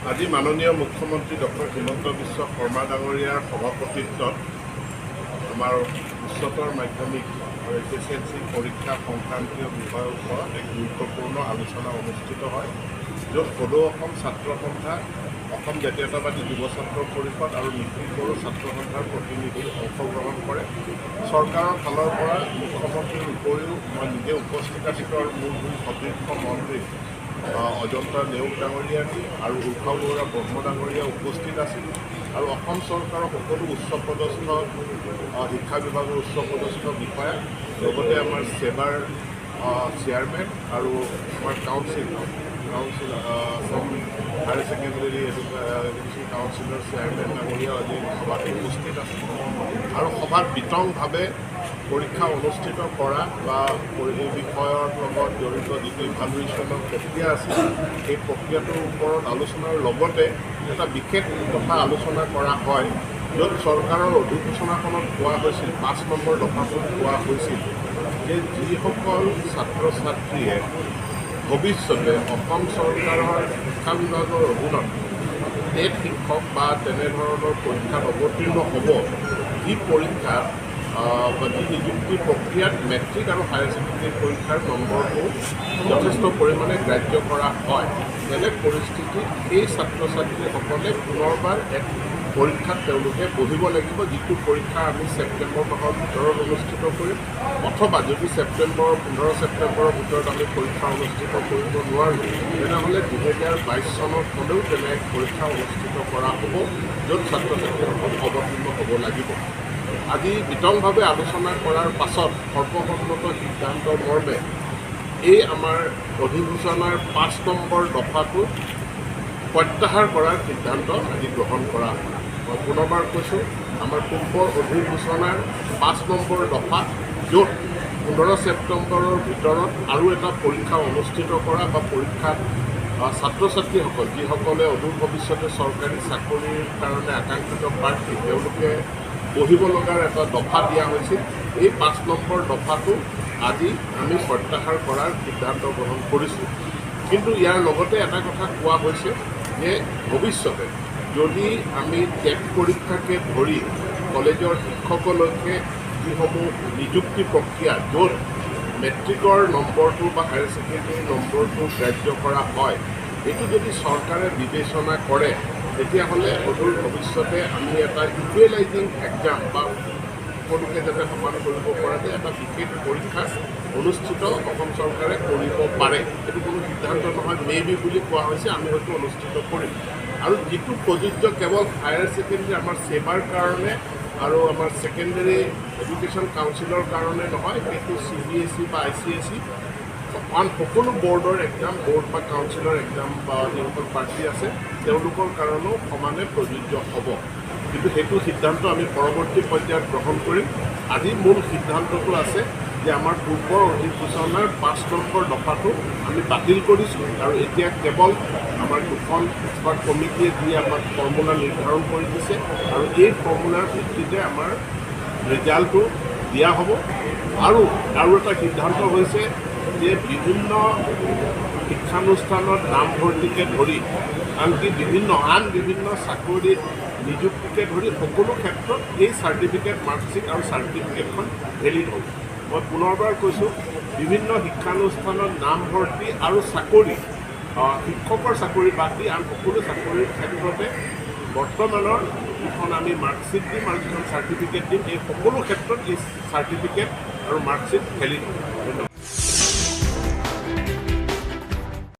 আজি মাননীয় মুখ্যমন্ত্ৰী ডক্টৰ হিমন্ত বিশ্ব শৰ্মা ডাঙৰীয়াৰ সভাপতিত্বত আমাৰ উচ্চতৰ মাধ্যমিক আৰু HSLC পৰীক্ষা সংক্ৰান্তীয় বিষয়ৰ ওপৰত এক গুৰুত্বপূৰ্ণ আলোচনা অনুষ্ঠিত হয়, য'ত সদৌ অসম ছাত্ৰ সন্থা, অসম জাতীয়তাবাদী যুৱ ছাত্ৰ পৰিষদ আৰু নিখিল বড়ো ছাত্ৰ সন্থাৰ প্ৰতিনিধি অংশগ্ৰহণ কৰে। চৰকাৰৰ ফালৰ পৰা মুখ্যমন্ত্ৰীৰ উপৰিও মই নিজে উপস্থিত আছিলোঁ আৰু মোৰ দুই সতীৰ্থ মন্ত্ৰী অজন্তা নেওগ ডাঙৰীয়া আৰু উৰ্খাও গৌৰা ব্ৰহ্ম ডাঙৰীয়া উপস্থিত আছিল আৰু অসম চৰকাৰৰ সকলো উচ্চপদস্থ শিক্ষা বিভাগৰ উচ্চপদস্থ বিষয়া, লগতে আমাৰ ছেবাৰ চেয়াৰমেন আৰু আমাৰ council Assam higher secondary education কাউন্সিলৰ চেয়াৰমেন ডাঙৰীয়া আজি সভাত উপস্থিত আছিল। আৰু সভাত বিতংভাৱে পৰীক্ষা অনুষ্ঠিত কৰা বা এই বিষয়ৰ লগত জড়িত যিটো ইভালুৱেশ্যনৰ প্ৰক্ৰিয়া আছিল, সেই প্ৰক্ৰিয়াটোৰ ওপৰত আলোচনাৰ লগতে এটা বিশেষ কথা আলোচনা কৰা হয়, য'ত চৰকাৰৰ অধিসূচনাখনত কোৱা হৈছিল, 5 নম্বৰ দফাটোত কোৱা হৈছিল যে যিসকল ছাত্ৰ ছাত্ৰীয়ে ভৱিষ্যতে অসম চৰকাৰৰ শিক্ষা বিভাগৰ অধীনত টেট শিক্ষক বা তেনেধৰণৰ পৰীক্ষাত অৱতীৰ্ণ হ'ব, যি পৰীক্ষাত বা যি নিযুক্তি প্ৰক্ৰিয়াত মেট্ৰিক আৰু হায়াৰ ছেকেণ্ডেৰী পৰীক্ষাৰ নম্বৰটো যথেষ্ট পৰিমাণে গ্ৰাহ্য কৰা হয়, তেনে পৰিস্থিতিত সেই ছাত্ৰ ছাত্ৰীসকলে পুনৰবাৰ এক পৰীক্ষাত তেওঁলোকে বহিব লাগিব, যিটো পৰীক্ষা আমি ছেপ্টেম্বৰ মাহৰ ভিতৰত অনুষ্ঠিত কৰিম, অথবা যদি 15 ছেপ্টেম্বৰৰ ভিতৰত আমি পৰীক্ষা অনুষ্ঠিত কৰিব নোৱাৰোঁ, তেনেহ'লে 2022 চনত হ'লেও তেনে এক পৰীক্ষা অনুষ্ঠিত কৰা হ'ব, য'ত ছাত্ৰ ছাত্ৰীসকল অৱতীৰ্ণ হ'ব লাগিব। আজি বিতংভাৱে আলোচনা কৰাৰ পাছত সৰ্বসন্মত সিদ্ধান্ত মৰ্মে এই আমাৰ অধিসূচনাৰ 5 নম্বৰ দফাটো প্ৰত্যাহাৰ কৰাৰ সিদ্ধান্ত আজি গ্ৰহণ কৰা হয়। মই পুনৰবাৰ কৈছোঁ, আমাৰ পূৰ্বৰ অধিসূচনাৰ 5 নম্বৰ দফা, য'ত 15 ছেপ্টেম্বৰৰ ভিতৰত আৰু এটা পৰীক্ষা অনুষ্ঠিত কৰা বা পৰীক্ষাত ছাত্ৰ ছাত্ৰীসকল যিসকলে অদূৰ ভৱিষ্যতে চৰকাৰী চাকৰিৰ কাৰণে আকাংক্ষিত প্ৰাৰ্থী, তেওঁলোকে বহিব লগাৰ এটা দফা দিয়া হৈছিল, এই 5 নম্বৰ দফাটো আজি আমি প্ৰত্যাহাৰ কৰাৰ সিদ্ধান্ত গ্ৰহণ কৰিছোঁ। কিন্তু ইয়াৰ লগতে এটা কথা কোৱা হৈছে যে ভৱিষ্যতে যদি আমি টেট পৰীক্ষাকে ধৰি কলেজৰ শিক্ষকলৈকে যিসমূহ নিযুক্তি প্ৰক্ৰিয়া, য'ত মেট্ৰিকৰ নম্বৰটো বা হায়াৰ ছেকেণ্ডেৰী নম্বৰটো গ্ৰাহ্য কৰা হয়, এইটো যদি চৰকাৰে বিবেচনা কৰে, তেতিয়াহ'লে অদূৰ ভৱিষ্যতে আমি এটা ইকুৱেলাইজিং এক্সাম বা সকলোকে যাতে সমান কৰিব পৰাকৈ এটা বিশেষ পৰীক্ষা অনুষ্ঠিত অসম চৰকাৰে কৰিব পাৰে। এইটো কোনো সিদ্ধান্ত নহয়, মে বি বুলি কোৱা হৈছে, আমি হয়তো অনুষ্ঠিত কৰিম। আৰু যিটো প্ৰযোজ্য কেৱল হায়াৰ ছেকেণ্ডেৰী আমাৰ ছেবাৰ কাৰণে আৰু আমাৰ ছেকেণ্ডেৰী এডুকেশ্যন কাউন্সিলৰ কাৰণে নহয়, সেইটো CBSE বা ICSE আন সকলো বৰ্ডৰ এক্সাম, বৰ্ড বা কাউন্সিলৰ এক্সাম বা যিসকল প্ৰাৰ্থী আছে তেওঁলোকৰ কাৰণেও সমানে প্ৰযোজ্য হ'ব। কিন্তু সেইটো সিদ্ধান্ত আমি পৰৱৰ্তী পৰ্যায়ত গ্ৰহণ কৰিম। আজি মূল সিদ্ধান্তটো আছে যে আমাৰ পূৰ্বৰ অধিসূচনাৰ 5 নম্বৰ দফাটো আমি বাতিল কৰিছোঁ আৰু এতিয়া কেৱল আমাৰ দুখন এক্সপাৰ্ট কমিটিয়ে যি আমাক ফৰ্মুলা নিৰ্ধাৰণ কৰি দিছে আৰু এই ফৰ্মুলাৰ ভিত্তিতে আমাৰ ৰিজাল্টটো দিয়া হ'ব। আৰু এটা সিদ্ধান্ত হৈছে যে বিভিন্ন শিক্ষানুষ্ঠানত নামভৰ্তিকে ধৰি আনকি বিভিন্ন চাকৰিত নিযুক্তিকে ধৰি সকলো ক্ষেত্ৰত এই চাৰ্টিফিকেট, মাৰ্কশ্বিট আৰু চাৰ্টিফিকেটখন ভেলিড হ'ব। মই পুনৰবাৰ কৈছোঁ, বিভিন্ন শিক্ষানুষ্ঠানত নামভৰ্তি আৰু চাকৰি, শিক্ষকৰ চাকৰি বাদ দি আন সকলো চাকৰিৰ ক্ষেত্ৰতে বৰ্তমানৰ যিখন আমি মাৰ্কশ্বিট দিম আৰু যিখন চাৰ্টিফিকেট দিম, এই সকলো ক্ষেত্ৰত এই চাৰ্টিফিকেট আৰু মাৰ্কশ্বিট ভেলিড হ'ব। ধন্যবাদ।